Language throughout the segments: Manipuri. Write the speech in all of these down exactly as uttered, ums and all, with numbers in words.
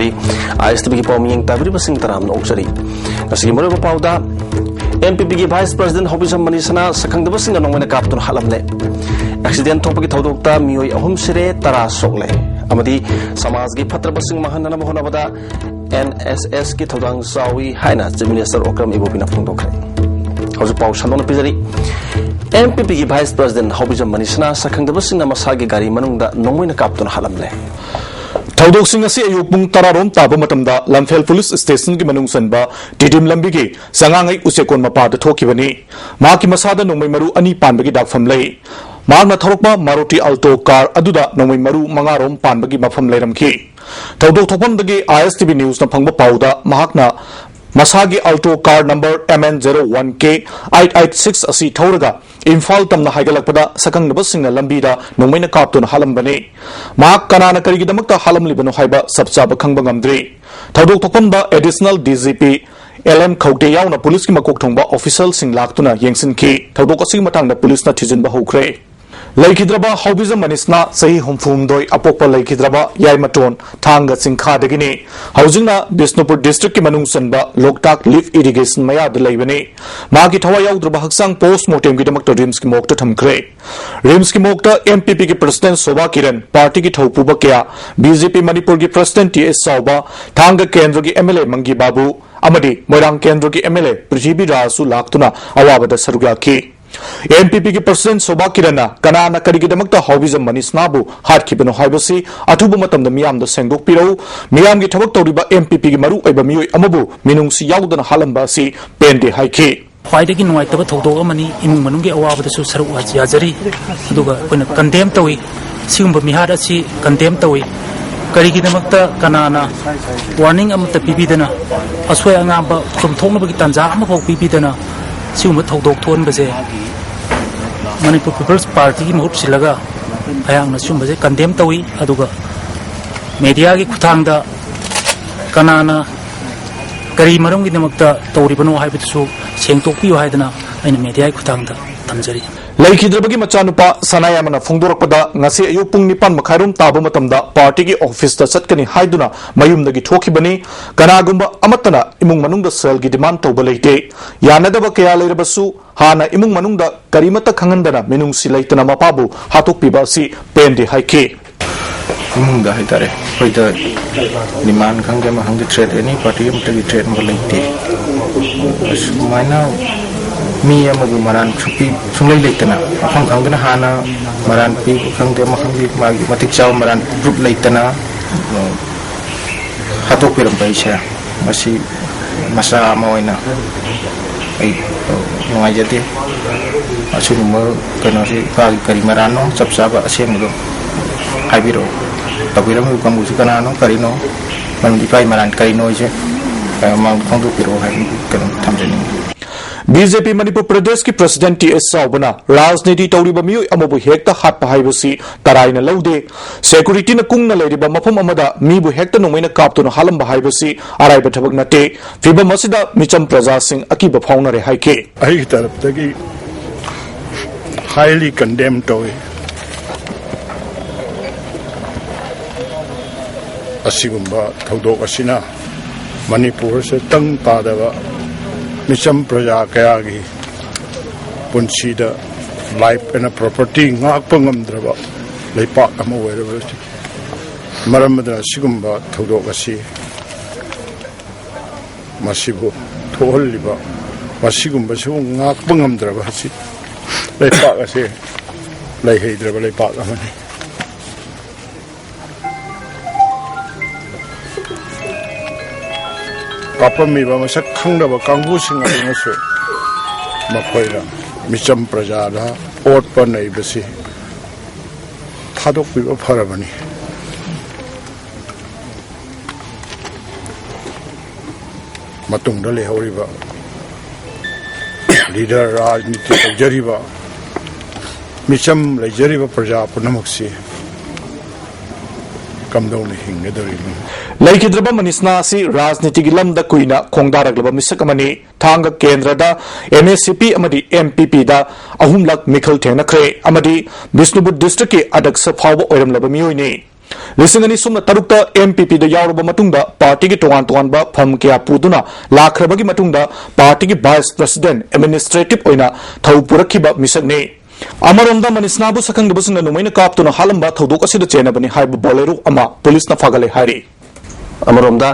ꯑꯥꯏ ꯑꯦꯁ ꯇꯤ ꯚꯤꯒꯤ ꯄꯥꯎ ꯃꯤꯠꯌꯦꯡ ꯇꯥꯕꯤꯔꯤꯕꯁꯤꯡ ꯇꯔꯥꯝꯅ ꯑꯣꯛꯆꯔꯤ꯫ ꯉꯁꯤꯒꯤ ꯃꯔꯨꯑꯣꯏꯕ ꯄꯥꯎꯗ, ꯑꯦꯝ ꯄꯤ ꯄꯤꯒꯤ ꯚꯥꯏꯁ ꯄ꯭ꯔꯁꯤꯗꯦꯟ ꯍꯥꯎꯕꯤꯖꯝ ꯃꯅꯤꯁꯅꯥ ꯁꯛꯈꯪꯗꯕꯁꯤꯡꯅ ꯅꯣꯡꯃꯩꯅ ꯀꯥꯞꯇꯨꯅ ꯍꯥꯠꯂꯝꯂꯦ꯫ ꯑꯦꯛꯁꯤꯗꯦꯟ ꯊꯣꯛꯄꯒꯤ ꯊꯧꯗꯣꯛꯇ ꯃꯤꯑꯣꯏ ꯑꯍꯨꯝ ꯁꯤꯔꯦ, ꯇꯔꯥ ꯁꯣꯛꯂꯦ꯫ ꯑꯃꯗꯤ ꯁꯃꯥꯖꯒꯤ ꯐꯠꯇ꯭ꯔꯕꯁꯤꯡ ꯃꯥꯡꯍꯟꯅꯅꯕ ꯍꯣꯠꯅꯕꯗ ꯑꯦꯟ ꯑꯦꯁ ꯑꯦꯁꯀꯤ ꯊꯧꯗꯥꯡ ꯆꯥꯎꯏ ꯍꯥꯏꯅ ꯆꯤꯐ ꯃꯤꯅꯤꯁꯇꯔ ꯑꯣꯀ꯭ꯔꯝ ꯏꯕꯣꯕꯤꯅ ꯐꯣꯡꯗꯣꯛꯈ꯭ꯔꯦ꯫ ꯍꯧꯖꯤꯛ ꯄꯥꯎ ꯁꯟꯗꯣꯛꯅ ꯄꯤꯖꯔꯤ꯫ ꯑꯦꯝ ꯄꯤ ꯄꯤꯒꯤ ꯚꯥꯏꯁ ꯄ꯭ꯔꯁꯤꯗꯦꯟ ꯍꯥꯎꯕꯤꯖꯝ ꯃꯅꯤꯁꯅꯥ ꯁꯛꯈꯪꯗꯕꯁꯤꯡꯅ ꯃꯁꯥꯒꯤ ꯒꯥꯔꯤ ꯃꯅꯨꯡꯗ ꯅꯣꯡꯃꯩꯅ ꯀꯥꯞꯇꯨꯅ ꯍꯥꯠꯂꯝꯂꯦ꯫ ꯊꯧꯗꯣꯛꯁꯤꯡ ꯑꯁꯤ ꯑꯌꯨꯛ ꯄꯨꯡ ꯇꯔꯥꯔꯣꯝ ꯇꯥꯕ ꯃꯇꯝꯗ ꯂꯝꯐꯦꯜ ꯄꯨꯂꯤꯁ ꯁ꯭ꯇꯦꯁꯟꯒꯤ ꯃꯅꯨꯡ ꯆꯟꯕ ꯇꯤꯗꯤꯝ ꯂꯝꯕꯤꯒꯤ ꯆꯉꯥꯡꯉꯩ ꯎꯆꯦꯛꯀꯣꯟ ꯃꯄꯥꯗ ꯊꯣꯛꯈꯤꯕꯅꯤ꯫ ꯃꯍꯥꯛꯀꯤ ꯃꯁꯥꯗ ꯅꯣꯡꯃꯩ ꯃꯔꯨ ꯑꯅꯤ ꯄꯥꯟꯕꯒꯤ ꯗꯥꯛꯐꯝ ꯂꯩ꯫ ꯃꯍꯥꯛꯅ ꯊꯧꯔꯛꯄ ꯃꯥꯔꯨꯇꯤ ꯑꯜꯇꯣ ꯀꯥꯔ ꯑꯗꯨꯗ ꯅꯣꯡꯃꯩ ꯃꯔꯨ ꯃꯉꯥꯔꯣꯝ ꯄꯥꯟꯕꯒꯤ ꯃꯐꯝ ꯂꯩꯔꯝꯈꯤ꯫ ꯊꯧꯗꯣꯛ ꯊꯣꯛꯐꯝꯗꯒꯤ ꯑꯥꯏ ꯑꯦꯁ ꯇꯤ ꯚꯤ ꯅ꯭ꯌꯨꯁꯅ ꯐꯪꯕ ꯄꯥꯎꯗ, ꯃꯍꯥꯛꯅ ꯃꯁꯥꯒꯤ Alto car number M N zero one K eight eight six ꯑꯁꯤ ꯊꯧꯔꯒ ꯏꯝꯐꯥꯜ ꯇꯝꯅ ꯍꯥꯏꯒꯠꯂꯛꯄꯗ ꯁꯛꯈꯪꯗꯕꯁꯤꯡꯅ ꯂꯝꯕꯤꯗ ꯅꯣꯡꯃꯩꯅ ꯀꯥꯞꯇꯨꯅ ꯍꯥꯠꯂꯝꯕꯅꯤ꯫ ꯃꯍꯥꯛ ꯀꯅꯥꯅ ꯀꯔꯤꯒꯤꯗꯃꯛꯇ ꯍꯥꯠꯂꯝꯂꯤꯕꯅꯣ ꯍꯥꯏꯕ ꯆꯞ ꯆꯥꯕ ꯈꯪꯕ ꯉꯝꯗ꯭ꯔꯤ꯫ ꯊꯧꯗꯣꯛ ꯊꯣꯛꯐꯝꯗ additional D G P L M ꯈꯧꯇꯦ ꯌꯥꯎꯅ ꯄꯨꯂꯤꯁꯀꯤ ꯃꯀꯣꯛ ꯊꯣꯡꯕ ꯑꯣꯐꯤꯁꯔꯁꯤꯡ ꯂꯥꯛꯇꯨꯅ ꯌꯦꯡꯁꯤꯟꯈꯤ꯫ ꯊꯧꯗꯣꯛ ꯑꯁꯤꯒꯤ ꯃꯇꯥꯡꯗ ꯄꯨꯂꯤꯁꯅ ꯊꯤꯖꯤꯟꯕ ꯍꯧꯈ꯭ꯔꯦ꯫ ꯂꯩꯈꯤꯗ꯭ꯔꯕ ꯍꯥꯎꯕꯤꯖꯝ ꯃꯅꯤꯁꯅꯥ ꯆꯍꯤ ꯍꯨꯝꯐꯨꯍꯨꯝꯗꯣꯏ, ꯑꯄꯣꯛꯄ ꯂꯩꯈꯤꯗ꯭ꯔꯕ ꯌꯥꯏꯃꯇꯣꯟ ꯊꯥꯡꯒ ꯆꯤꯡꯈꯥꯗꯒꯤꯅꯤ꯫ ꯍꯧꯖꯤꯛꯅ ꯕꯤꯁꯅꯨꯄꯨꯔ ꯗꯤꯁꯇ꯭ꯔꯤꯛꯀꯤ ꯃꯅꯨꯡ ꯆꯟꯕ ꯂꯣꯛꯇꯥꯛ ꯂꯤꯐ ꯏꯔꯤꯒꯦꯁꯟ ꯃꯌꯥꯗ ꯂꯩꯕꯅꯤ꯫ ꯃꯍꯥꯛꯀꯤ ꯊꯋꯥꯏ ꯌꯥꯎꯗ꯭ꯔꯕ ꯍꯛꯆꯥꯡ ꯄꯣꯁ ꯃꯣꯔꯇꯦꯝꯒꯤꯗꯃꯛꯇ ꯔꯤꯝꯁꯀꯤ ꯃꯣꯔꯒꯇ ꯊꯝꯈ꯭ꯔꯦ꯫ ꯔꯤꯝꯁꯀꯤ ꯃꯣꯔꯒꯇ ꯑꯦꯝ ꯄꯤ ꯄꯤꯒꯤ ꯄ꯭ꯔꯁꯤꯗꯦꯟ ꯁꯣꯚꯥ ꯀꯤꯔꯟ, ꯄꯥꯔꯇꯤꯒꯤ ꯊꯧꯄꯨꯕ ꯀꯌꯥ, ꯕꯤ ꯖꯦ ꯄꯤ ꯃꯅꯤꯄꯨꯔꯒꯤ ꯄ꯭ꯔꯁꯤꯗꯦꯟ ꯇꯤ ꯑꯦꯁ ꯆꯥꯎꯕ, ꯊꯥꯡꯒ ꯀꯦꯟꯗ꯭ꯔꯒꯤ ꯑꯦꯝ ꯑꯦꯜ ꯑꯦ ꯃꯪꯒꯤ ꯕꯥꯕꯨ ꯑꯃꯗꯤ ꯃꯣꯏꯔꯥꯡ ꯀꯦꯟꯗ꯭ꯔꯒꯤ ꯑꯦꯝ ꯑꯦꯜ ꯑꯦ ꯄ꯭ꯔꯤꯊꯤꯕꯤꯔꯥꯖꯁꯨ ꯂꯥꯛꯇꯨꯅ ꯑꯋꯥꯕꯗ ꯁꯔꯨꯛ ꯌꯥꯈꯤ꯫ ꯑꯦꯝ ꯄꯤ ꯄꯤꯒꯤ ꯄ꯭ꯔꯁꯤꯗꯦꯟ ꯁꯣꯚꯥ ꯀꯤꯔꯟꯅ ꯀꯅꯥꯅ ꯀꯔꯤꯒꯤꯗꯃꯛꯇ ꯍꯥꯎꯕꯤꯖꯝ ꯃꯅꯤꯁꯅꯥꯕꯨ ꯍꯥꯠꯈꯤꯕꯅꯣ ꯍꯥꯏꯕꯁꯤ ꯑꯊꯨꯕ ꯃꯇꯝꯗ ꯃꯤꯌꯥꯝꯗ ꯁꯦꯡꯗꯣꯛꯄꯤꯔꯛꯎ, ꯃꯤꯌꯥꯝꯒꯤ ꯊꯕꯛ ꯇꯧꯔꯤꯕ ꯑꯦꯝ ꯄꯤ ꯄꯤꯒꯤ ꯃꯔꯨ ꯑꯣꯏꯕ ꯃꯤꯑꯣꯏ ꯑꯃꯕꯨ ꯃꯤꯅꯨꯡꯁꯤ ꯌꯥꯎꯗꯅ ꯍꯥꯠꯂꯝꯕ ꯑꯁꯤ ꯄꯦꯟꯗꯦ ꯍꯥꯏꯈꯤ꯫ ꯈ꯭ꯋꯥꯏꯗꯒꯤ ꯅꯨꯡꯉꯥꯏꯇꯕ ꯊꯧꯗꯣꯛ ꯑꯃꯅꯤ꯫ ꯏꯃꯨꯡ ꯃꯅꯨꯡꯒꯤ ꯑꯋꯥꯕꯗꯁꯨ ꯁꯔꯨꯛ ꯌꯥꯖꯔꯤ, ꯑꯗꯨꯒ ꯑꯩꯈꯣꯏꯅ ꯀꯟꯗꯦꯝ ꯇꯧꯏ꯫ ꯁꯤꯒꯨꯝꯕ ꯃꯤꯍꯥꯠ ꯑꯁꯤ ꯀꯟꯗꯦꯝ ꯇꯧꯏ꯫ ꯀꯔꯤꯒꯤꯗꯃꯛꯇ ꯀꯅꯥꯅ ꯋꯥꯔꯅꯤꯡ ꯑꯃꯠꯇ ꯄꯤꯕꯤꯗꯅ, ꯑꯁꯣꯏ ꯑꯉꯥꯝꯕ ꯆꯨꯝꯊꯣꯛꯅꯕꯒꯤ ꯇꯥꯟꯖꯥ ꯑꯃꯐꯥꯎ ꯄꯤꯕꯤꯗꯅ ꯁꯤꯒꯨꯝꯕ ꯊꯧꯗꯣꯛ ꯊꯣꯛꯍꯟꯕꯁꯦ ꯃꯅꯤꯄꯨꯔ ꯄꯤꯄꯜꯁ ꯄꯥꯔꯇꯤꯒꯤ ꯃꯍꯨꯠ ꯁꯤꯜꯂꯒ ꯑꯩꯍꯥꯛꯅ ꯁꯤꯒꯨꯝꯕꯁꯦ ꯀꯟꯗꯦꯝ ꯇꯧꯏ꯫ ꯑꯗꯨꯒ ꯃꯦꯗꯤꯌꯥꯒꯤ ꯈꯨꯠꯊꯥꯡꯗ ꯀꯅꯥꯅ ꯀꯔꯤ ꯃꯔꯝꯒꯤꯗꯃꯛꯇ ꯇꯧꯔꯤꯕꯅꯣ ꯍꯥꯏꯕꯗꯨꯁꯨ ꯁꯦꯡꯗꯣꯛꯄꯤꯌꯨ ꯍꯥꯏꯗꯅ ꯑꯩꯅ ꯃꯦꯗꯤꯌꯥꯒꯤ ꯈꯨꯠꯊꯥꯡꯗ ꯊꯝꯖꯔꯤ꯫ ꯂꯩꯈꯤꯗ꯭ꯔꯕꯒꯤ ꯃꯆꯥꯅꯨꯄꯥ ꯁꯅꯥꯌꯥꯏꯃꯅ ꯐꯣꯡꯗꯣꯔꯛꯄꯗ, ꯉꯁꯤ ꯑꯌꯨꯛ ꯄꯨꯡ ꯅꯤꯄꯥꯟ ꯃꯈꯥꯏꯔꯣꯝ ꯇꯥꯕ ꯃꯇꯝꯗ ꯄꯥꯔꯇꯤꯒꯤ ꯑꯣꯐꯤꯁꯇ ꯆꯠꯀꯅꯤ ꯍꯥꯏꯗꯨꯅ ꯃꯌꯨꯝꯗꯒꯤ ꯊꯣꯛꯈꯤꯕꯅꯤ꯫ ꯀꯅꯥꯒꯨꯝꯕ ꯑꯃꯠꯇꯅ ꯏꯃꯨꯡ ꯃꯅꯨꯡꯗ ꯁꯦꯜꯒꯤ ꯗꯤꯃꯥꯟ ꯇꯧꯕ ꯂꯩꯇꯦ꯫ ꯌꯥꯅꯗꯕ ꯀꯌꯥ ꯂꯩꯔꯕꯁꯨ, ꯍꯥꯟꯅ ꯏꯃꯨꯡ ꯃꯅꯨꯡꯗ ꯀꯔꯤꯃꯠꯇ ꯈꯪꯍꯟꯗꯅ ꯃꯤꯅꯨꯡꯁꯤ ꯂꯩꯇꯅ ꯃꯄꯥꯕꯨ ꯍꯥꯠꯇꯣꯛꯄꯤꯕ ꯑꯁꯤ ꯄꯦꯟꯗꯦ ꯍꯥꯏꯈꯤ꯫ ꯏꯃꯨꯡꯗ ꯍꯥꯏꯇꯥꯔꯦ, ꯑꯩꯈꯣꯏꯗ ꯗꯤꯃꯥꯟ ꯈꯪꯗꯦ, ꯑꯃ ꯈꯪꯗꯦ, ꯊ꯭ꯔꯦꯠ, ꯑꯦꯅꯤ ꯄꯥꯔꯇꯤ ꯑꯃꯠꯇꯒꯤ ꯊ꯭ꯔꯦꯠ ꯑꯃ ꯂꯩꯇꯦ꯫ ꯑꯁꯨꯃꯥꯏꯅ ꯃꯤ ꯑꯃꯕꯨ ꯃꯔꯥꯟ ꯁꯨꯛꯄꯤ-, ꯁꯨꯡꯂꯩ ꯂꯩꯇꯅ, ꯃꯐꯝ ꯈꯪꯗꯅ ꯍꯥꯟꯅ ꯃꯔꯥꯟ ꯄꯤꯕ ꯈꯪꯗꯦ, ꯑꯃ ꯈꯪꯗꯦ, ꯃꯥꯒꯤ ꯃꯇꯤꯛ ꯆꯥꯕ ꯃꯔꯥꯟ ꯄ꯭ꯔꯨꯞ ꯂꯩꯇꯅ, ꯑ, ꯍꯥꯠꯇꯣꯛꯄꯤꯔꯝꯕ ꯑꯩꯁꯦ, ꯃꯁꯤ ꯃꯆꯥ ꯑꯃ ꯑꯣꯏꯅ ꯑꯩ ꯅꯨꯡꯉꯥꯏꯖꯗꯦ꯫ ꯑꯁꯤꯒꯨꯝꯕ ꯀꯩꯅꯣꯁꯤ ꯏꯄꯥꯒꯤ ꯀꯔꯤ ꯃꯔꯥꯟꯅꯣ, ꯆꯞ ꯆꯥꯕ ꯑꯁꯦꯡꯕꯗꯣ ꯍꯥꯏꯕꯤꯔꯛꯑꯣ꯫ ꯇꯧꯕꯤꯔꯝꯃꯤꯕ ꯀꯥꯡꯕꯨꯁꯤ ꯀꯅꯥꯅꯣ, ꯀꯔꯤꯅꯣ, ꯃꯔꯝꯗꯤ ꯏꯄꯥꯒꯤ ꯃꯔꯥꯟ ꯀꯔꯤꯅꯣ ꯍꯥꯏꯁꯦ, ꯑ, ꯃꯥꯡꯗ ꯐꯣꯡꯗꯣꯛꯄꯤꯔꯛꯑꯣ ꯍꯥꯏꯕ ꯀꯩꯅꯣ ꯊꯝꯖꯅꯤꯡꯉꯤ꯫ ꯕꯤ ꯖꯦ ꯄꯤ ꯃꯅꯤꯄꯨꯔ ꯄ꯭ꯔꯗꯦꯁꯀꯤ ꯄ꯭ꯔꯁꯤꯗꯦꯟꯠ ꯇꯤ ꯑꯦꯁ ꯆꯥꯎꯕꯅ ꯔꯥꯖꯅꯤꯇꯤ ꯇꯧꯔꯤꯕ ꯃꯤꯑꯣꯏ ꯑꯃꯕꯨ ꯍꯦꯛꯇ ꯍꯥꯠꯄ ꯍꯥꯏꯕꯁꯤ ꯇꯔꯥꯏꯅ ꯂꯧꯗꯦ꯫ ꯁꯦꯀ꯭ꯌꯨꯔꯤꯇꯤꯅ ꯀꯨꯡꯅ ꯂꯩꯔꯤꯕ ꯃꯐꯝ ꯑꯃꯗ ꯃꯤꯕꯨ ꯍꯦꯛꯇ ꯅꯣꯡꯃꯩꯅ ꯀꯥꯞꯇꯨꯅ ꯍꯥꯠꯂꯝꯕ ꯍꯥꯏꯕꯁꯤ ꯑꯔꯥꯏꯕ ꯊꯕꯛ ꯅꯠꯇꯦ꯫ ꯐꯤꯚꯝ ꯑꯁꯤꯗ ꯃꯤꯆꯝ ꯄ꯭ꯔꯖꯥꯁꯤꯡ ꯑꯀꯤꯕ ꯐꯥꯎꯅꯔꯦ ꯍꯥꯏꯈꯤ꯫ ꯑꯩꯒꯤ ꯇꯔꯞꯇꯒꯤ highly condemn ꯇꯧꯏ꯫ ꯑꯁꯤꯒꯨꯝꯕ ꯊꯧꯗꯣꯛ ꯑꯁꯤꯅ ꯃꯅꯤꯄꯨꯔꯁꯦ ꯇꯪ ꯇꯥꯗꯕ ꯃꯤꯆꯝ ꯄ꯭ꯔꯖꯥ ꯀꯌꯥꯒꯤ ꯄꯨꯟꯁꯤꯗ, life and property ꯉꯥꯛꯄ ꯉꯝꯗ꯭ꯔꯕ ꯂꯩꯄꯥꯛ ꯑꯃ ꯑꯣꯏꯔꯕ ꯃꯔꯝ ꯑꯗꯨꯅ ꯑꯁꯤꯒꯨꯝꯕ ꯊꯧꯗꯣꯛ ꯑꯁꯤ ꯃꯁꯤꯕꯨ ꯊꯣꯛꯍꯜꯂꯤꯕ, ꯃꯁꯤꯒꯨꯝꯕꯁꯤꯕꯨ ꯉꯥꯛꯄ ꯉꯝꯗ꯭ꯔꯕ ꯑꯁꯤ ꯂꯩꯄꯥꯛ ꯑꯁꯦ ꯂꯩꯍꯩꯗ꯭ꯔꯕ ꯂꯩꯄꯥꯛ ꯑꯃꯅꯤ꯫ ꯀꯥꯞꯄꯝꯃꯤꯕ ꯃꯁꯛ ꯈꯪꯗꯕ ꯀꯥꯡꯕꯨꯁꯤꯡ ꯑꯗꯨꯅꯁꯨ ꯃꯈꯣꯏꯅ ꯃꯤꯆꯝ ꯄ꯭ꯔꯖꯥꯗ ꯑꯣꯠꯄ ꯅꯩꯕꯁꯤ ꯊꯥꯗꯣꯛꯄꯤꯕ ꯐꯔꯕꯅꯤ꯫ ꯃꯇꯨꯡꯗ ꯂꯩꯍꯧꯔꯤꯕ ꯂꯤꯗꯔ, ꯔꯥꯖꯅꯤꯇꯤ ꯇꯧꯖꯔꯤꯕ, ꯃꯤꯆꯝ ꯂꯩꯖꯔꯤꯕ ꯄ꯭ꯔꯖꯥ ꯄꯨꯝꯅꯃꯛꯁꯤ ꯀꯝꯗꯧꯅ ꯍꯤꯡꯒꯗꯧꯔꯤꯅꯣ? ꯂꯩꯈꯤꯗ꯭ꯔꯕ ꯃꯅꯤꯁꯅꯥ ꯑꯁꯤ ꯔꯥꯖꯅꯤꯇꯤꯒꯤ ꯂꯝꯗ ꯀꯨꯏꯅ ꯈꯣꯡꯗꯥꯔꯛꯂꯕ ꯃꯤꯁꯛ ꯑꯃꯅꯤ꯫ ꯊꯥꯡꯒ ꯀꯦꯟꯗ꯭ꯔꯗ N S C P ꯑꯃꯗꯤ N P P ꯗ ꯑꯍꯨꯝꯂꯛ ꯃꯤꯈꯜ ꯊꯦꯡꯅꯈ꯭ꯔꯦ ꯑꯃꯗꯤ ꯕꯤꯁꯅꯨꯄꯨꯔ ꯗꯤꯁꯇ꯭ꯔꯤꯛꯀꯤ ꯑꯗꯛꯁ ꯐꯥꯎꯕ ꯑꯣꯏꯔꯝꯂꯕ ꯃꯤꯑꯣꯏꯅꯤ꯫ ꯂꯤꯁꯤꯡ ꯑꯅꯤ ꯁꯨꯞꯅ ꯇꯔꯨꯛꯇ N P P ꯗ ꯌꯥꯎꯔꯕ ꯃꯇꯨꯡꯗ ꯄꯥꯔꯇꯤꯒꯤ ꯇꯣꯉꯥꯟ ꯇꯣꯉꯥꯟꯕ ꯐꯝ ꯀꯌꯥ ꯄꯨꯗꯨꯅ ꯂꯥꯛꯈ꯭ꯔꯕꯒꯤ ꯃꯇꯨꯡꯗ ꯄꯥꯔꯇꯤꯒꯤ ꯚꯥꯏꯁ ꯄ꯭ꯔꯁꯤꯗꯦꯟꯠ ꯑꯦꯗꯃꯤꯅꯤꯁꯇ꯭ꯔꯦꯇꯤꯚ ꯑꯣꯏꯅ ꯊꯧ ꯄꯨꯔꯛꯈꯤꯕ ꯃꯤꯁꯛꯅꯤ꯫ ꯑꯃꯔꯣꯝꯗ ꯃꯅꯤꯁꯅꯥꯕꯨ ꯁꯛꯈꯪꯗꯕꯁꯤꯡꯅ ꯅꯣꯡꯃꯩꯅ ꯀꯥꯞꯇꯨꯅ ꯍꯥꯠꯂꯝꯕ ꯊꯧꯗꯣꯛ ꯑꯁꯤꯗ ꯆꯦꯟꯅꯕꯅꯤ ꯍꯥꯏꯕ ꯕꯣꯂꯦꯔꯣ ꯑꯃ ꯄꯨꯂꯤꯁꯅ ꯐꯥꯒꯠꯂꯦ ꯍꯥꯏꯔꯤ꯫ ꯑꯃꯔꯣꯝꯗ,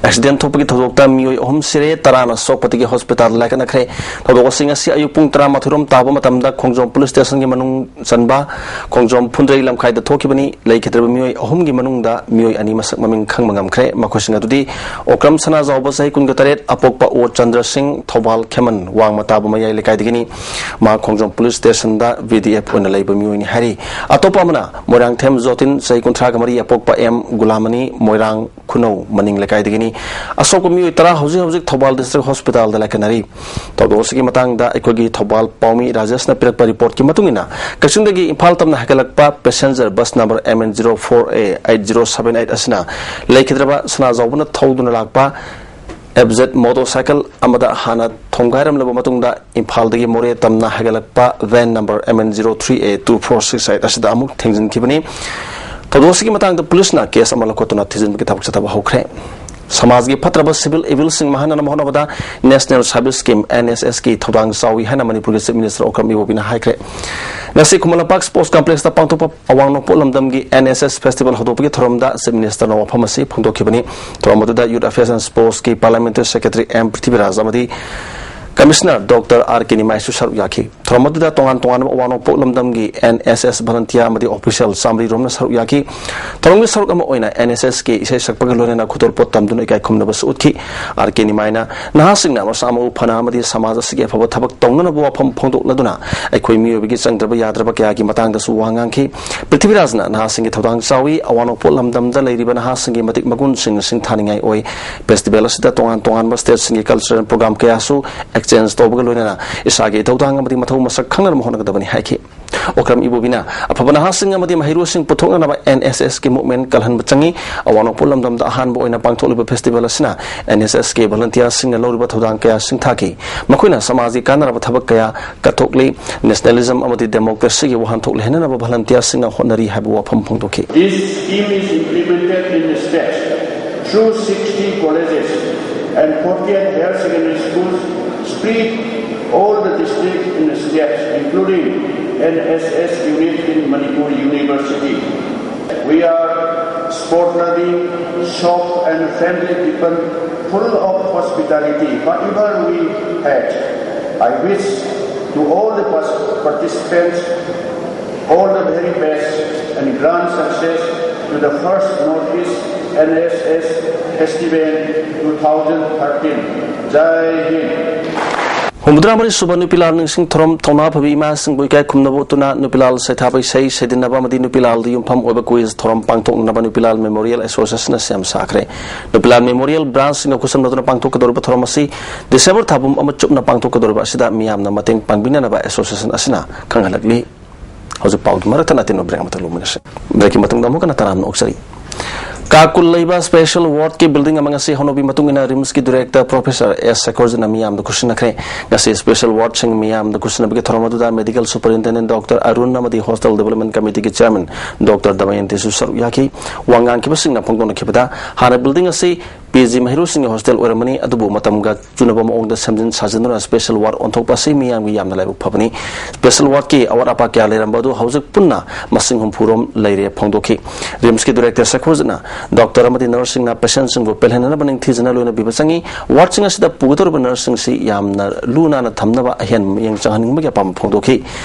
ꯑꯦꯛꯁꯤꯗꯦꯟ ꯊꯣꯛꯄꯒꯤ ꯊꯧꯗꯣꯛꯇ ꯃꯤꯑꯣꯏ ꯑꯍꯨꯝ ꯁꯤꯔꯦ, ꯇꯔꯥꯅ ꯁꯣꯛꯄꯗꯒꯤ ꯍꯣꯁꯄꯤꯇꯥꯜꯗ ꯂꯥꯏꯀꯠꯅꯈ꯭ꯔꯦ꯫ ꯊꯧꯗꯣꯛ ꯑꯁꯤ ꯉꯁꯤ ꯑꯌꯨꯛ ꯄꯨꯡ ꯇꯔꯥꯃꯥꯊꯣꯏ ꯔꯣꯝ ꯇꯥꯕ ꯃꯇꯝꯗ ꯈꯣꯡꯖꯣꯝ ꯄꯨꯂꯤꯁ ꯁ꯭ꯇꯦꯁꯟꯒꯤ ꯃꯅꯨꯡ ꯆꯟꯕ ꯈꯣꯡꯖꯣꯝ ꯐꯨꯟꯗ꯭ꯔꯩ ꯂꯝꯈꯥꯏꯗ ꯊꯣꯛꯈꯤꯕꯅꯤ꯫ ꯂꯩꯈꯤꯗ꯭ꯔꯕ ꯃꯤꯑꯣꯏ ꯑꯍꯨꯝꯒꯤ ꯃꯅꯨꯡꯗ ꯃꯤꯑꯣꯏ ꯑꯅꯤ ꯃꯁꯛ ꯃꯃꯤꯡ ꯈꯪꯕ ꯉꯝꯈ꯭ꯔꯦ꯫ ꯃꯈꯣꯏꯁꯤꯡ ꯑꯗꯨꯗꯤ ꯑꯣꯀ꯭ꯔꯝ ꯁꯅꯥꯖꯥꯎꯕ, ꯆꯍꯤ ꯀꯨꯟꯒ ꯇꯔꯦꯠ, ꯑꯄꯣꯛꯄ ꯑꯣ ꯆꯟꯗ꯭ꯔ ꯁꯤꯡ, ꯊꯧꯕꯥꯜ ꯈꯦꯃꯟ, ꯋꯥꯡꯃ ꯇꯥꯕ ꯃꯌꯥꯏ ꯂꯩꯀꯥꯏꯗꯒꯤꯅꯤ꯫ ꯃꯥ ꯈꯣꯡꯖꯣꯝ ꯄꯨꯂꯤꯁ ꯁ꯭ꯇꯦꯁꯟꯗ V D F ꯑꯣꯏꯅ ꯂꯩꯕ ꯃꯤꯑꯣꯏꯅꯤ ꯍꯥꯏꯔꯤ꯫ ꯑꯇꯣꯞꯄ ꯑꯃꯅ ꯃꯣꯏꯔꯥꯡꯊꯦꯝ ꯖꯣꯇꯤꯟ, ꯆꯍꯤ ꯀꯨꯟꯊ꯭ꯔꯥꯒ ꯃꯔꯤ, ꯑꯄꯣꯛꯄ ꯑꯦꯝ ꯒꯨꯂꯥꯃꯅꯤ, ꯃꯣꯏꯔꯥꯡ ꯈꯨꯅꯧ ꯃꯅꯤꯡ ꯂꯩꯀꯥꯏꯗꯒꯤꯅꯤ꯫ ꯑꯁꯣꯛꯄ ꯃꯤꯑꯣꯏ ꯇꯔꯥ ꯍꯧꯖꯤꯛ ꯍꯧꯖꯤꯛ ꯊꯧꯕꯥꯜ ꯗꯤꯁꯇ꯭ꯔꯤꯛ ꯍꯣꯁꯄꯤꯇꯥꯜꯗ ꯂꯥꯏꯀꯠꯅꯔꯤ꯫ ꯊꯧꯗꯣꯛ ꯑꯁꯤꯒꯤ ꯃꯇꯥꯡꯗ ꯑꯩꯈꯣꯏꯒꯤ ꯊꯧꯕꯥꯜ ꯄꯥꯎꯃꯤ ꯔꯥꯖꯦꯁꯅ ꯄꯤꯔꯛꯄ ꯔꯤꯄꯣꯔꯠꯀꯤ ꯃꯇꯨꯡ ꯏꯟꯅ, ꯀꯛꯆꯤꯡꯗꯒꯤ ꯏꯝꯐꯥꯜ ꯇꯝꯅ ꯍꯥꯏꯒꯠꯂꯛꯄ passenger bus number M N zero four A eight zero seven eight ꯑꯁꯤꯅ ꯂꯩꯈꯤꯗ꯭ꯔꯕ ꯁꯅꯥꯖꯥꯎꯕꯅ ꯊꯧꯗꯨꯅ ꯂꯥꯛꯄ F Z ꯃꯣꯇꯣꯔꯁꯥꯏꯀꯜ ꯑꯃꯗ ꯍꯥꯟꯅ ꯊꯣꯝꯒꯥꯏꯔꯝꯂꯕ ꯃꯇꯨꯡꯗ ꯏꯝꯐꯥꯜꯗꯒꯤ ꯃꯣꯔꯦ ꯇꯝꯅ ꯍꯥꯏꯒꯠꯂꯛꯄ van number M N zero three A two four six eight ꯑꯁꯤꯗ ꯑꯃꯨꯛ ꯊꯦꯡꯖꯤꯟꯈꯤꯕꯅꯤ꯫ ꯊꯧꯗꯣꯛ ꯑꯁꯤꯒꯤ ꯃꯇꯥꯡꯗ ꯄꯨꯂꯤꯁꯅ ꯀꯦꯁ ꯑꯃ ꯂꯧꯈꯠꯇꯨꯅ ꯊꯤꯖꯤꯟꯕꯒꯤ ꯊꯕꯛ ꯆꯠꯊꯕ ꯍꯧꯈ꯭ꯔꯦ꯫ ꯁꯃꯥꯖꯒꯤ ꯐꯠꯇ꯭ꯔꯕ civil evilꯁꯤꯡ ꯃꯥꯡꯍꯟꯅꯕ ꯍꯣꯠꯅꯕꯗ National Service Scheme, N S S ꯀꯤ ꯊꯧꯗꯥꯡ ꯆꯥꯎꯏ ꯍꯥꯏꯅ ꯃꯅꯤꯄꯨꯔꯒꯤ Chief Minister ꯑꯣꯀ꯭ꯔꯝ ꯏꯕꯣꯕꯤꯅ ꯍꯥꯏꯈ꯭ꯔꯦ꯫ ꯉꯁꯤ ꯈꯨꯃꯟ ꯂꯝꯄꯥꯛ Sports Complexꯇ ꯄꯥꯡꯊꯣꯛꯄ ꯑꯋꯥꯡ ꯅꯣꯡꯄꯣꯛ ꯂꯝꯗꯝꯒꯤ N S S Festival ꯍꯧꯗꯣꯛꯄꯒꯤ ꯊꯧꯔꯝꯗ Chief Ministerꯅ ꯋꯥꯐꯝ ꯑꯁꯤ ꯐꯣꯡꯗꯣꯛꯈꯤꯕꯅꯤ꯫ ꯊꯧꯔꯝ ꯑꯗꯨꯗ Youth Affairs and Sportsꯀꯤ Parliamentary Secretary M Prithviraj ꯑꯃꯗꯤ Commissioner Doctor R K ꯅꯤꯃꯥꯏꯁꯨ ꯁꯔꯨꯛ ꯌꯥꯈꯤ꯫ ꯊꯧꯔꯝ ꯑꯗꯨꯗ ꯇꯣꯉꯥꯟ ꯇꯣꯉꯥꯟꯕ ꯑꯋꯥꯡ ꯅꯣꯡꯄꯣꯛ ꯂꯝꯗꯝꯒꯤ N S S volunteer ꯑꯃꯗꯤ official ꯆꯥꯃꯔꯤ ꯔꯣꯝꯅ ꯁꯔꯨꯛ ꯌꯥꯈꯤ꯫ ꯊꯧꯔꯝꯒꯤ ꯁꯔꯨꯛ ꯑꯃ ꯑꯣꯏꯅ N S S ꯀꯤ ꯏꯁꯩ ꯁꯛꯄꯒ ꯂꯣꯏꯅꯅ ꯈꯨꯗꯣꯜꯄꯣꯠ ꯇꯝꯗꯨꯅ ꯏꯀꯥꯏ ꯈꯨꯝꯅꯕꯁꯨ ꯎꯠꯈꯤ꯫ R K ꯅꯤꯃꯥꯏꯅ ꯅꯍꯥꯁꯤꯡꯅ ꯃꯁꯥ ꯃꯎ ꯐꯅ ꯑꯃꯗꯤ ꯁꯃꯥꯖ ꯑꯁꯤꯒꯤ ꯑꯐꯕ ꯊꯕꯛ ꯇꯧꯅꯅꯕ ꯋꯥꯐꯝ ꯐꯣꯡꯗꯣꯛꯂꯗꯨꯅ ꯑꯩꯈꯣꯏ ꯃꯤꯑꯣꯏꯕꯒꯤ ꯆꯪꯗ꯭ꯔꯕ ꯌꯥꯗ꯭ꯔꯕ ꯀꯌꯥꯒꯤ ꯃꯇꯥꯡꯗꯁꯨ ꯋꯥ ꯉꯥꯡꯈꯤ꯫ ꯄ꯭ꯔꯤꯊꯤꯕꯤꯔꯥꯖꯅ ꯅꯍꯥꯁꯤꯡꯒꯤ ꯊꯧꯗꯥꯡ ꯆꯥꯎꯏ, ꯑꯋꯥꯡ ꯅꯣꯡꯄꯣꯛ ꯂꯝꯗꯝꯗ ꯂꯩꯔꯤꯕ ꯅꯍꯥꯁꯤꯡꯒꯤ ꯃꯇꯤꯛ ꯃꯒꯨꯟꯁꯤꯡ ꯁꯤꯡꯊꯥꯅꯤꯡꯉꯥꯏ ꯑꯣꯏ꯫ Festival ꯑꯁꯤꯗ ꯇꯣꯉꯥꯟ ꯇꯣꯉꯥꯟꯕ stateꯁꯤꯡꯒꯤ cultural program ꯀꯌꯥꯁꯨ exchange ꯇꯧꯕꯒ ꯂꯣꯏꯅꯅ ꯏꯁꯥꯒꯤ ꯏꯊꯧꯗꯥꯡ ꯑꯃꯗꯤ ꯃꯊꯧ ꯃꯁꯛ ꯈꯪꯅꯅꯕ ꯍꯣꯠꯅꯒꯗꯕꯅꯤ ꯍꯥꯏꯈꯤ꯫ ꯑꯣꯀ꯭ꯔꯝ ꯏꯕꯣꯕꯤꯅ ꯑꯐꯕ ꯅꯍꯥꯁꯤꯡ ꯑꯃꯗꯤ ꯃꯍꯩꯔꯣꯏꯁꯤꯡ ꯄꯨꯊꯣꯛꯅꯅꯕ NSSꯀꯤ movement ꯀꯜꯍꯟꯕ ꯆꯪꯏ꯫ ꯑꯋꯥꯡ ꯅꯣꯡꯄꯣꯛ ꯂꯝꯗꯝꯗ ꯑꯍꯥꯟꯕ ꯑꯣꯏꯅ ꯄꯥꯡꯊꯣꯛꯂꯤꯕ festival ꯑꯁꯤꯅ NSSꯀꯤ volunteerꯁꯤꯡꯅ ꯂꯧꯔꯤꯕ ꯊꯧꯗꯥꯡ ꯀꯌꯥ ꯁꯤꯡꯊꯥꯈꯤ꯫ ꯃꯈꯣꯏꯅ ꯁꯃꯥꯖꯒꯤ ꯀꯥꯟꯅꯔꯕ ꯊꯕꯛ ꯀꯌꯥ ꯀꯠꯊꯣꯛꯂꯤ꯫ Nationalism ꯑꯃꯗꯤ democracyꯒꯤ ꯋꯥꯍꯟꯊꯣꯛ ꯂꯩꯍꯟꯅꯅꯕ volunteerꯁꯤꯡꯅ ꯍꯣꯠꯅꯔꯤ ꯍꯥꯏꯕ ꯋꯥꯐꯝ ꯐꯣꯡꯗꯣꯛꯈꯤ꯫ This scheme is implemented in the states through sixty colleges and forty-eight higher secondary schools spread all the districts in the states, including NSS unit in Manipur University. We are sport-loving, soft and friendly people, full of hospitality. Whatever we had, I wish to all the pers- participants all the very best and grand success to the first Northeast NSS Festival two thousand thirteen. Jai Hind. ꯍꯨꯝꯐꯨꯇꯔꯥ ꯃꯔꯤ ꯁꯨꯕ ꯅꯨꯄꯤ ꯂꯥꯜ ꯅꯤꯡꯁꯤꯡ ꯊꯧꯔꯝ ꯊꯧꯅꯥ ꯐꯕꯤ ꯏꯃꯥꯁꯤꯡꯕꯨ ꯏꯀꯥꯏ ꯈꯨꯝꯅꯕ ꯎꯠꯇꯨꯅ ꯅꯨꯄꯤ ꯂꯥꯜ ꯁꯩꯊꯥꯕ ꯏꯁꯩ ꯁꯩꯗꯤꯟꯅꯕ ꯑꯃꯗꯤ ꯅꯨꯄꯤ ꯂꯥꯜꯗ ꯌꯨꯝꯐꯝ ꯑꯣꯏꯕ quiz ꯊꯧꯔꯝ ꯄꯥꯡꯊꯣꯛꯅꯅꯕ ꯅꯨꯄꯤ ꯂꯥꯜ Memorial Associationꯅ ꯁꯦꯝ ꯁꯥꯈ꯭ꯔꯦ꯫ ꯅꯨꯄꯤ ꯂꯥꯜ Memorial branchꯁꯤꯡꯅ ꯈꯨꯠꯁꯝꯅꯗꯨꯅ ꯄꯥꯡꯊꯣꯛꯀꯗꯧꯔꯤꯕ ꯊꯧꯔꯝ ꯑꯁꯤ December ꯊꯥ ꯄꯨꯝ ꯑꯃ ꯆꯨꯞꯅ ꯄꯥꯡꯊꯣꯛꯀꯗꯧꯔꯤꯕ ꯑꯁꯤꯗ ꯃꯤꯌꯥꯝꯅ ꯃꯇꯦꯡ ꯄꯥꯡꯕꯤꯅꯅꯕ association ꯑꯁꯤꯅ ꯈꯪꯍꯜꯂꯛꯂꯤ꯫ ꯍꯧꯖꯤꯛ ꯄꯥꯎꯒꯤ ꯃꯔꯛ ꯊꯠꯅ ꯑꯇꯦꯟꯕ break ꯑꯃꯇ ꯂꯧꯃꯤꯟꯅꯁꯤ꯫ Breakꯀꯤ ꯃꯇꯨꯡꯗ ꯑꯃꯨꯛ ꯍꯟꯅ ꯇꯔꯥꯝꯅ ꯑꯣꯛꯆꯔꯤ꯫ ꯀꯥ ꯀꯨꯟ ꯂꯩꯕ special wardꯀꯤ building ꯑꯃ ꯉꯁꯤ ꯍꯧꯅꯕꯤ ꯃꯇꯨꯡ ꯏꯟꯅ RIMSꯀꯤ director Professor S ꯁꯦꯈꯣꯔꯖꯤꯠꯅ ꯃꯤꯌꯥꯝꯗ ꯈꯨꯠꯁꯤꯟꯅꯈ꯭ꯔꯦ꯫ ꯉꯁꯤ special wardꯁꯤꯡ ꯃꯤꯌꯥꯝꯗ ꯈꯨꯠꯁꯤꯟꯅꯕꯒꯤ ꯊꯧꯔꯝ ꯑꯗꯨꯗ medical superintendent Doctor ꯑꯔꯨꯟ ꯑꯃꯗꯤ hostel development committeeꯒꯤ chairman Doctor ꯗꯃꯌꯟꯇꯤꯁꯨ ꯁꯔꯨꯛ ꯌꯥꯈꯤ꯫ ꯋꯥ ꯉꯥꯡꯈꯤꯕꯁꯤꯡꯅ ꯐꯣꯡꯗꯣꯛꯅꯈꯤꯕꯗ, ꯍꯥꯟꯅ building ꯑꯁꯤ PG ꯃꯍꯩꯔꯣꯏꯁꯤꯡꯒꯤ hostel ꯑꯣꯏꯔꯝꯕꯅꯤ, ꯑꯗꯨꯕꯨ ꯃꯇꯝꯒ ꯆꯨꯅꯕ ꯃꯑꯣꯡꯗ ꯁꯦꯝꯖꯤꯟ ꯁꯥꯖꯤꯟꯗꯨꯅ special ward ꯑꯣꯟꯊꯣꯛꯄ ꯑꯁꯤ ꯃꯤꯌꯥꯝꯒꯤ ꯌꯥꯝꯅ ꯂꯥꯏꯕꯛ ꯐꯕꯅꯤ꯫ Special wardꯀꯤ ꯑꯋꯥꯠ ꯑꯄꯥ ꯀꯌꯥ ꯂꯩꯔꯝꯕ ꯑꯗꯨ ꯍꯧꯖꯤꯛ ꯄꯨꯟꯅ ꯃꯁꯤꯡ ꯍꯨꯝꯐꯨ ꯔꯣꯝ ꯂꯩꯔꯦ ꯐꯣꯡꯗꯣꯛꯈꯤ꯫ RIMSꯀꯤ director ꯁꯦꯈꯣꯔꯖꯤꯠꯅ doctor ꯑꯃꯗꯤ nurseꯁꯤꯡꯅ patientꯁꯤꯡꯕꯨ ꯄꯦꯜꯍꯟꯅꯅꯕ ꯅꯤꯡꯊꯤꯖꯅ ꯂꯣꯏꯅꯕꯤꯕ ꯆꯪꯏ꯫ Wardꯁꯤꯡ ꯑꯁꯤꯗ ꯄꯨꯒꯗꯧꯔꯤꯕ nurseꯁꯤꯡꯁꯤ ꯌꯥꯝꯅ ꯂꯨ ꯅꯥꯟꯅ ꯊꯝꯅꯕ ꯑꯍꯦꯟꯕ ꯃꯤꯠꯌꯦꯡ ꯆꯪꯍꯟꯅꯤꯡꯕꯒꯤ ꯑꯄꯥꯝꯕ ꯐꯣꯡꯗꯣꯛꯈꯤ꯫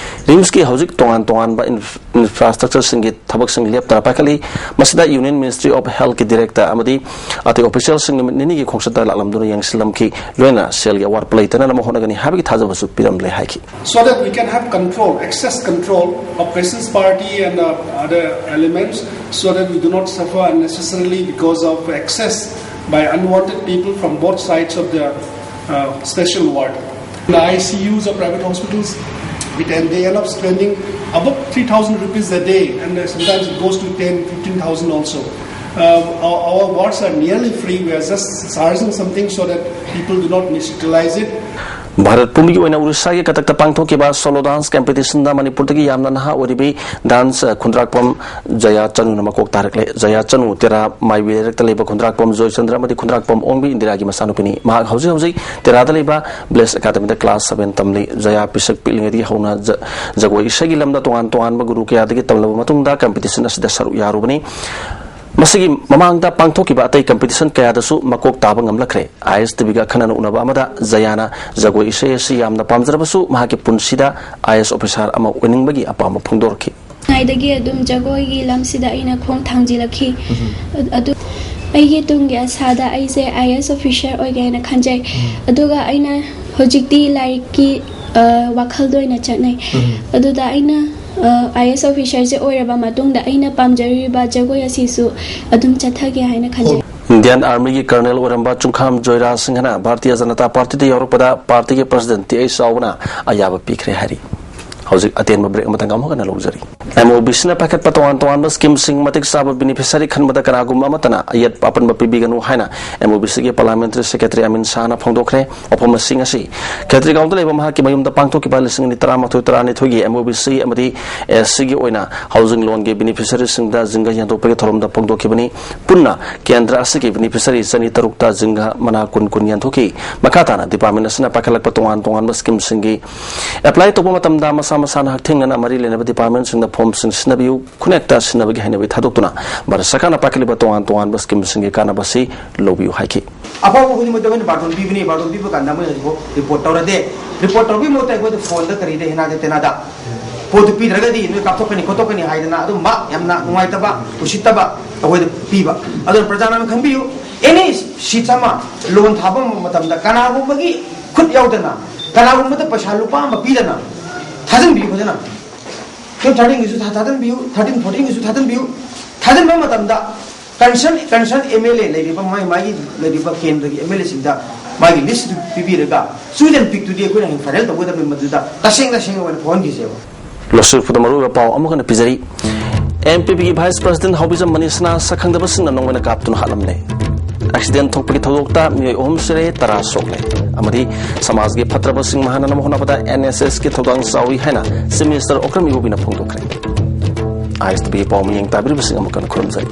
RIMSꯀꯤ ꯍꯧꯖꯤꯛ ꯇꯣꯉꯥꯟ ꯇꯣꯉꯥꯟꯕ inf- infrastructureꯁꯤꯡꯒꯤ ꯊꯕꯛꯁꯤꯡ ꯂꯦꯞꯇꯅ ꯄꯥꯏꯈꯠꯂꯤ꯫ ꯃꯁꯤꯗ Union Ministry of Healthꯀꯤ director ꯑꯃꯗꯤ ꯑꯇꯩ officialꯁꯤꯡ ꯅꯨꯃꯤꯠ ꯅꯤꯅꯤꯒꯤ ꯈꯣꯡꯆꯠꯇ ꯂꯥꯛꯂꯝꯗꯨꯅ ꯌꯦꯡꯁꯤꯜꯂꯝꯈꯤ꯫ ꯂꯣꯏꯅꯅ ꯁꯦꯜꯒꯤ ꯑꯋꯥꯠꯄ ꯂꯩꯇꯅꯅꯕ ꯍꯣꯠꯅꯒꯅꯤ ꯍꯥꯏꯕꯒꯤ ꯊꯥꯖꯕꯁꯨ ꯄꯤꯔꯝꯂꯦ ꯍꯥꯏꯈꯤ꯫ So that we can have control, excess control of patients party and uh, other elements, so that we do not suffer unnecessarily because of excess by unwanted people from both sides of the uh, special ward. The I C Us of private hospitals And they end up spending about three thousand rupees a day, and uh, sometimes it goes to ten, fifteen thousand also. Uh, our, our wards are nearly free. We are just charging something so that people do not misutilize it. Bharat ꯄꯨꯝꯕꯒꯤ ꯑꯣꯏꯅ ꯎꯔꯤꯁꯥꯒꯤ ꯀꯇꯛꯇ ꯄꯥꯡꯊꯣꯛꯈꯤꯕ ꯁꯣꯂꯣ ꯗꯥꯟꯁ ꯀꯝꯄꯤꯇꯤꯁꯟꯗ ꯃꯅꯤꯄꯨꯔꯗꯒꯤ ꯌꯥꯝꯅ ꯅꯍꯥ ꯑꯣꯏꯔꯤꯕꯤ ꯗꯥꯟꯁ ꯈꯨꯟꯗ꯭ꯔꯥꯛꯄꯝ ꯖꯌꯥ ꯆꯅꯨꯅ ꯃꯀꯣꯛ ꯇꯥꯔꯛꯂꯦ꯫ ꯖꯌꯥ ꯆꯅꯨ ꯇꯦꯔꯥ ꯃꯥꯏꯕꯤ ꯂꯩꯔꯛꯇ ꯂꯩꯕ ꯈꯨꯟꯗ꯭ꯔꯥꯛꯄꯝ ꯖꯣꯏꯆꯟꯗ꯭ꯔ ꯑꯃꯗꯤ ꯈꯨꯟꯗ꯭ꯔꯥꯛꯄꯝ ꯑꯣꯡꯕꯤ ꯏꯟꯗꯤꯔꯥꯒꯤ ꯃꯆꯥꯅꯨꯄꯤꯅꯤ꯫ ꯃꯍꯥꯛ ꯍꯧꯖꯤꯛ ꯍꯧꯖꯤꯛ ꯇꯦꯔꯥꯗ ꯂꯩꯕ ꯕ꯭ꯂꯦꯁ ꯑꯦꯀꯥꯗꯃꯤꯗ ꯀ꯭ꯂꯥꯁ ꯁꯚꯦꯟ ꯇꯝꯂꯤ꯫ ꯖꯌꯥ ꯄꯤꯁꯛ ꯄꯤꯛꯂꯤꯉꯩꯗꯒꯤ ꯍꯧꯅ ꯖ-, ꯖꯒꯣꯏ ꯏꯁꯩꯒꯤ ꯂꯝꯗ ꯇꯣꯉꯥꯟ ꯇꯣꯉꯥꯟꯕ ꯒꯨꯔꯨ ꯀꯌꯥꯗꯒꯤ ꯇꯝꯂꯕ ꯃꯇꯨꯡꯗ ꯀꯝꯄꯤꯇꯤꯁꯟ ꯑꯁꯤꯗ ꯁꯔꯨꯛ ꯌꯥꯔꯨꯕꯅꯤ꯫ ꯃꯁꯤꯒꯤ ꯃꯃꯥꯡꯗ ꯄꯥꯡꯊꯣꯛꯈꯤꯕ ꯑꯇꯩ ꯀꯝꯄꯤꯇꯤꯁꯟ ꯀꯌꯥꯗꯁꯨ ꯃꯀꯣꯛ ꯇꯥꯕ ꯉꯝꯂꯛꯈ꯭ꯔꯦ꯫ ꯑꯥꯏ ꯑꯦꯁ ꯇꯤꯚꯤꯒ ꯑꯈꯟꯅꯅ ꯎꯅꯕ ꯑꯃꯗ ꯖꯌꯥꯅ ꯖꯒꯣꯏ ꯏꯁꯩ ꯑꯁꯤ ꯌꯥꯝꯅ ꯄꯥꯝꯖꯔꯕꯁꯨ ꯃꯍꯥꯛꯀꯤ ꯄꯨꯟꯁꯤꯗ ꯑꯥꯏ ꯑꯦꯁ ꯑꯣꯐꯤꯁꯥꯔ ꯑꯃ ꯑꯣꯏꯅꯤꯡꯕꯒꯤ ꯑꯄꯥꯝꯕ ꯐꯣꯡꯗꯣꯔꯛꯈꯤ꯫ ꯉꯥꯏꯗꯒꯤ ꯑꯗꯨꯝ ꯖꯒꯣꯏꯒꯤ ꯂꯝꯁꯤꯗ ꯑꯩꯅ ꯈꯣꯡ ꯊꯥꯡꯖꯤꯜꯂꯛꯈꯤ꯫ ꯑꯗꯨ ꯑꯩꯒꯤ ꯇꯨꯡꯒꯤ ꯑꯁꯥꯗ ꯑꯩꯁꯦ ꯑꯥꯏ ꯑꯦꯁ ꯑꯣꯐꯤꯁꯥꯔ ꯑꯣꯏꯒꯦ ꯍꯥꯏꯅ ꯈꯟꯖꯩ꯫ ꯑꯗꯨꯒ ꯑꯩꯅ ꯍꯧꯖꯤꯛꯇꯤ ꯂꯥꯏꯔꯤꯛꯀꯤ, ꯑ, ꯋꯥꯈꯜꯗ ꯑꯣꯏꯅ ꯆꯠꯅꯩ꯫ ꯑꯗꯨꯗ ꯑꯩꯅ, ꯑ, ꯑꯥꯏ ꯑꯦꯁ ꯑꯣꯐꯤꯁꯥꯔꯁꯦ ꯑꯣꯏꯔꯕ ꯃꯇꯨꯡꯗ ꯑꯩꯅ ꯄꯥꯝꯖꯔꯤꯕ ꯖꯒꯣꯏ ꯑꯁꯤꯁꯨ ꯑꯗꯨꯝ ꯆꯠꯊꯒꯦ ꯍꯥꯏꯅ ꯈꯟꯖꯩ꯫ ꯏꯟꯗꯤꯌꯥꯟ ꯑꯥꯔꯃꯤꯒꯤ ꯀꯔꯅꯦꯜ ꯑꯣꯏꯔꯝꯕ ꯆꯨꯡꯈꯥꯝ ꯖꯣꯏꯔꯥ ꯁꯤꯡꯍꯅ ꯚꯥꯔꯇꯤꯌ ꯖꯅꯇꯥ ꯄꯥꯔꯇꯤꯗ ꯌꯥꯎꯔꯛꯄꯗ ꯄꯥꯔꯇꯤꯒꯤ ꯄ꯭ꯔꯁꯤꯗꯦꯟꯠ ꯇꯤ ꯑꯩꯆ ꯆꯥꯎꯕꯅ ꯑꯌꯥꯕ ꯄꯤꯈ꯭ꯔꯦ ꯍꯥꯏꯔꯤ꯫ ꯍꯧꯖꯤꯛ ꯑꯇꯦꯟꯕ ꯕ꯭ꯔꯦꯛ ꯑꯃꯇꯪ ꯑꯃꯨꯛ ꯍꯟꯅ ꯂꯧꯖꯔꯤ꯫ ꯑꯦꯝ ꯑꯣ ꯕꯤ ꯁꯤꯅ ꯄꯥꯏꯈꯠꯄ ꯇꯣꯉꯥꯟ ꯇꯣꯉꯥꯟꯕ ꯁ꯭ꯀꯤꯝꯁꯤꯡ ꯃꯇꯤꯛ ꯆꯥꯕ ꯕꯦꯅꯤꯐꯤꯁꯔꯤ ꯈꯟꯕꯗ ꯀꯅꯥꯒꯨꯝꯕ ꯑꯃꯠꯇꯅ ꯑꯌꯦꯠꯄ ꯑꯄꯟꯕ ꯄꯤꯕꯤꯒꯅꯨ ꯍꯥꯏꯅ ꯑꯦꯝ ꯑꯣ ꯕꯤ ꯁꯤꯒꯤ ꯄꯥꯔꯂꯥꯃꯦꯟꯇꯔꯤ ꯁꯦꯀ꯭ꯔꯦꯇꯔꯤ ꯑꯃꯤꯟ ꯁꯥꯍꯅ ꯐꯣꯡꯗꯣꯛꯈ꯭ꯔꯦ꯫ ꯋꯥꯐꯝ ꯑꯁꯤ ꯉꯁꯤ ꯈꯦꯇ꯭ꯔꯤꯒꯥꯎꯗ ꯂꯩꯕ ꯃꯍꯥꯛꯀꯤ ꯃꯌꯨꯝꯗ ꯄꯥꯡꯊꯣꯛꯈꯤꯕ ꯂꯤꯁꯤꯡ ꯑꯅꯤ ꯇꯔꯥꯃꯥꯊꯣꯏ ꯇꯔꯥꯅꯤꯊꯣꯏꯒꯤ ꯑꯦꯝ ꯑꯣ ꯕꯤ ꯁꯤ ꯑꯃꯗꯤ ꯑꯦꯁ ꯁꯤꯒꯤ ꯑꯣꯏꯅ ꯍꯥꯎꯁꯤꯡ ꯂꯣꯟꯒꯤ ꯕꯦꯅꯤꯐꯤꯁꯔꯤꯁꯤꯡꯗ ꯖꯤꯡꯒ ꯌꯦꯟꯊꯣꯛꯄꯒꯤ ꯊꯧꯔꯝꯗ ꯐꯣꯡꯗꯣꯛꯈꯤꯕꯅꯤ꯫ ꯄꯨꯟꯅ ꯀꯦꯟꯗ꯭ꯔ ꯑꯁꯤꯒꯤ ꯕꯦꯅꯤꯐꯤꯁꯔꯤ ꯆꯅꯤ ꯇꯔꯨꯛꯇ ꯖꯤꯡꯒ ꯃꯅꯥ ꯀꯨꯟ ꯀꯨꯟ ꯌꯦꯟꯊꯣꯛꯈꯤ꯫ ꯃꯈꯥ ꯇꯥꯅ ꯗꯤꯄꯥꯔꯠꯃꯦꯟ ꯑꯁꯤꯅ ꯄꯥꯏꯈꯠꯂꯛꯄ ꯇꯣꯉꯥꯟ ꯇꯣꯉꯥꯟꯕ ꯁ꯭ꯀꯤꯝꯁꯤꯡꯒꯤ ꯑꯦꯄ꯭ꯂꯥꯏ ꯇꯧꯕ ꯃꯇꯝꯗ ꯃꯁꯥ ꯃꯁꯥꯅ ꯍꯛꯊꯦꯡꯅꯅ ꯃꯔꯤ ꯂꯩꯅꯕ ꯗꯤꯄꯥꯔꯠꯃꯦꯟꯁꯤꯡꯗ ꯐꯣꯔꯝꯁꯤꯡ ꯁꯤꯟꯅꯕꯤꯌꯨ, ꯈꯨꯟꯅꯦꯛꯇ ꯁꯤꯟꯅꯕꯒꯤ ꯍꯩꯅꯕꯤ ꯊꯥꯗꯣꯛꯇꯨꯅ ꯚꯥꯔꯠ ꯁꯔꯀꯥꯔꯅ ꯄꯥꯏꯈꯠꯂꯤꯕ ꯇꯣꯉꯥꯟ ꯇꯣꯉꯥꯟꯕ ꯁ꯭ꯀꯤꯝꯁꯤꯡꯒꯤ ꯀꯥꯟꯅꯕ ꯑꯁꯤ ꯂꯧꯕꯤꯌꯨ ꯍꯥꯏꯈꯤ꯫ ꯑꯐꯥꯎꯕ ꯈꯨꯗꯤꯡꯃꯛꯇ ꯑꯩꯈꯣꯏꯅ ꯕꯥꯔꯇꯣꯟ ꯄꯤꯕꯅꯤ, ꯕꯥꯔꯇꯣꯟ ꯄꯤꯕ ꯀꯥꯟꯗ ꯃꯣꯏ ꯍꯧꯖꯤꯛꯐꯥꯎ ꯔꯤꯄꯣꯔꯠ ꯇꯧꯔꯗꯦ꯫ ꯔꯤꯄꯣꯔꯠ ꯇꯧꯕꯒꯤ ꯃꯍꯨꯠꯇ ꯑꯩꯈꯣꯏꯗ ꯐꯣꯟꯗ ꯀꯔꯤꯗ ꯍꯦꯅꯥꯗ ꯇꯦꯅꯥꯗ ꯄꯣꯠꯇꯨ ꯄꯤꯗ꯭ꯔꯒꯗꯤ ꯅꯣꯏ ꯀꯥꯞꯊꯣꯛꯀꯅꯤ ꯈꯣꯠꯇꯣꯛꯀꯅꯤ ꯍꯥꯏꯗꯅ ꯑꯗꯨꯝꯕ ꯌꯥꯝꯅ ꯅꯨꯡꯉꯥꯏꯇꯕ ꯎꯁꯤꯠꯇꯕ ꯑꯩꯈꯣꯏꯗ ꯄꯤꯕ꯫ ꯑꯗꯨꯅ ꯄ꯭ꯔꯖꯥꯅ ꯑꯃ ꯈꯟꯕꯤꯌꯨ, ꯑꯦꯅꯤ ꯁꯤꯠꯁ ꯑꯃ ꯂꯣꯟ ꯊꯥꯕ ꯃꯇꯝꯗ ꯀꯅꯥꯒꯨꯝꯕꯒꯤ ꯈꯨꯠ ꯌꯥꯎꯗꯅ ꯀꯅꯥꯒꯨꯝꯕꯗ ꯄꯩꯁꯥ ꯂꯨꯄꯥ ꯑꯃ ꯄꯤꯗꯅ ꯊꯥꯖꯤꯟꯕꯤꯌꯨ ꯐꯖꯅ꯫ ꯇꯨꯌꯦꯜꯞ ꯊꯥꯔꯇꯤꯟꯒꯤꯁꯨ ꯊꯥ ꯊꯥꯖꯤꯟꯕꯤꯌꯨ, ꯊꯥꯔꯇꯤꯟ ꯐꯣꯔꯇꯤꯟꯒꯤꯁꯨ ꯊꯥꯖꯤꯟꯕꯤꯌꯨ꯫ ꯊꯥꯖꯤꯟꯕ ꯃꯇꯝꯗ concern concern M L A ꯂꯩꯔꯤꯕ ꯃꯥꯏ ꯃꯥꯒꯤ ꯂꯩꯔꯤꯕ ꯀꯦꯟꯗ꯭ꯔꯒꯤ ꯑꯦꯝ ꯑꯦꯜ ꯑꯦꯁꯤꯡꯗ ꯃꯥꯒꯤ ꯂꯤꯁ ꯄꯤꯕꯤꯔꯒ ꯆꯨꯠ ꯑꯦꯟ ꯄꯤꯛꯇꯨꯗꯤ ꯑꯩꯈꯣꯏꯅ ꯍꯌꯦꯡ ꯐꯥꯏꯅꯦꯜ ꯇꯧꯒꯗꯕꯅꯤ꯫ ꯃꯗꯨꯗ ꯇꯁꯦꯡ ꯇꯁꯦꯡꯅ ꯑꯣꯏꯅ ꯐꯥꯎꯍꯟꯈꯤꯁꯦꯕ꯫ ꯂꯣꯏꯁꯤꯜꯂꯛꯄꯗ ꯃꯔꯨꯑꯣꯏꯕ ꯄꯥꯎ ꯑꯃꯨꯛ ꯍꯟꯅ ꯄꯤꯖꯔꯤ꯫ ꯑꯦꯝ ꯄꯤ ꯄꯤꯒꯤ ꯚꯥꯏꯁ ꯄ꯭ꯔꯁꯤꯗꯦꯟ ꯍꯥꯎꯕꯤꯖꯝ ꯃꯅꯤꯁꯅꯥ ꯁꯛꯈꯪꯗꯕꯁꯤꯡꯅ ꯅꯣꯡꯃꯩꯅ ꯀꯥꯞꯇꯨꯅ ꯍꯥꯠꯂꯝꯂꯦ꯫ ꯑꯦꯛꯁꯤꯗꯦꯟ ꯊꯣꯛꯄꯒꯤ ꯊꯧꯗꯣꯛꯇ ꯃꯤꯑꯣꯏ ꯑꯍꯨꯝ ꯁꯤꯔꯦ, ꯇꯔꯥ ꯁꯣꯛꯂꯦ꯫ ꯑꯃꯗꯤ ꯁꯃꯥꯖꯒꯤ ꯐꯠꯇ꯭ꯔꯕꯁꯤꯡ ꯃꯍꯥꯟꯅꯅꯕ ꯍꯣꯠꯅꯕꯗ ꯑꯦꯟ ꯑꯦꯁ ꯑꯦꯁꯀꯤ ꯊꯧꯗꯥꯡ ꯆꯥꯎꯏ ꯍꯥꯏꯅ ꯆꯤꯐ ꯃꯤꯅꯤꯁꯇꯔ ꯑꯣꯀ꯭ꯔꯝ ꯏꯕꯣꯕꯤꯅ ꯐꯣꯡꯗꯣꯛꯈ꯭ꯔꯦ꯫ ꯑꯥꯏ ꯑꯦꯁ ꯇꯤ ꯚꯤ ꯄꯥꯎ ꯃꯤꯠꯌꯦꯡ ꯇꯥꯕꯤꯔꯤꯕꯁꯤꯡ ꯑꯃꯨꯛ ꯍꯟꯅ ꯈꯨꯔꯨꯝꯖꯔꯤ꯫